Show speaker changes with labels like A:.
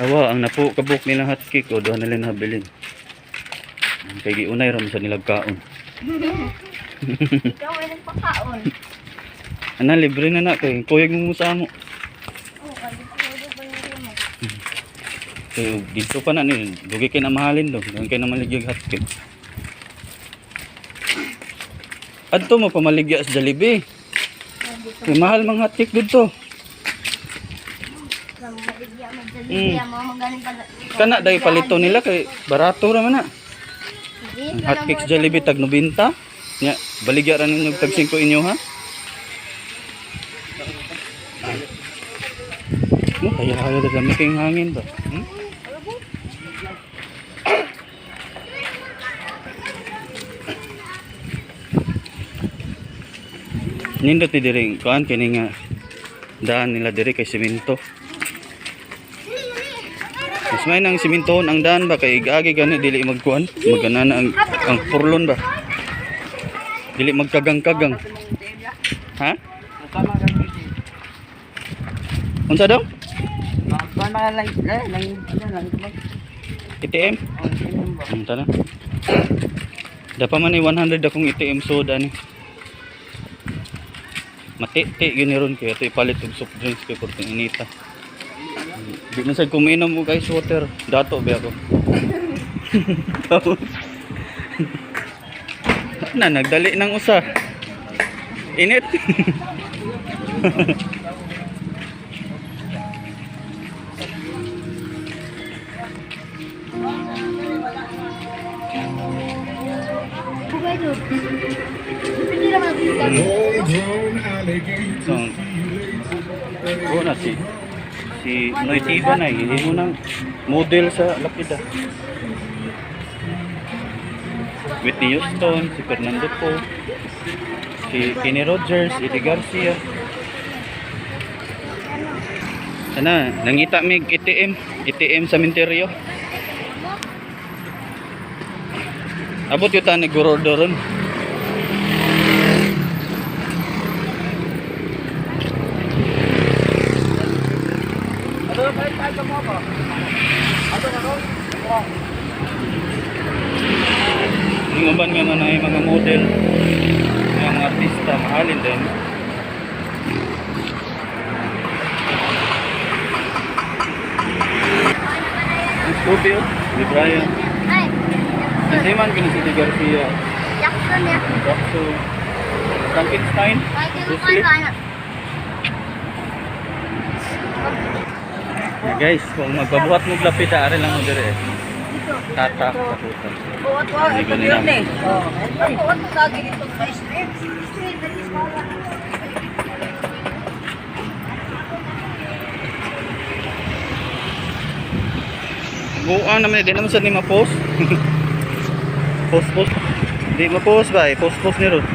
A: Awa, ang napo kabuk nilang hotcake o doon nila nabilin. Kay giunay ra man sa nilag kaon.
B: Ikaw ay nagpakaon.
A: Ana libre na na kay kuyog mo sa amo.
B: Oh, kay di pa mo.
A: Kay dito pa na ni dugi kay na mahalin do. Doon kay na maligyag hotcake. Adto mo pamaligya sa Jollibee. Kay mahal mang hotcake didto. Kana day palito nila kay barato ra man na. Ang hotcakes Jollibee tag 90. Nya baligya ra ninyo tag 5 inyo ha. No, kaya kaya da kami kayong hangin ba? Hmm? Nindot ni diri kuan kini nga daan nila diri kay simento. Mas may nang simintohon ang daan ba kay igaagi gani dili magkuan, magana na ang purlon ba. Dili magkagang-kagang. Ha? Unsa daw? ATM? Tara. Dapat man ni 100 akong ATM soda ni. Mati-ti gyud ni ron kay ato ipalit og soft drinks kay porting inita. Di man sad kuminom og ice water. Dato ba ako. Tapos na nagdali ng usa. Init. So, oo na si si Noy Tiba na hindi mo nang model sa Lapida. Whitney Houston, si Fernando Poe, si Kenny Rogers, Eddie Garcia. Ana, nangita mig ATM, ATM sa Minteryo. Abot yung tani guro doron. Yung uban nga man ay mga model, nga mga artista, mahalin din. Ang Scooby, oh, si Brian.
B: Ay,
A: Hindi man kini si Eddie Garcia,
B: Jackson ya.
A: Jackson, Frankenstein,
B: Ay, di ko
A: Bruce Lee.
B: ano.
A: Yeah, guys, kung magpabuhat mo lapita, ari lang mo dire eh. Tata, katutan. Hindi ko nila. Buang naman, di naman sa ni ma-post. Post, post. Di ma-post ba eh. Post, post ni Ron.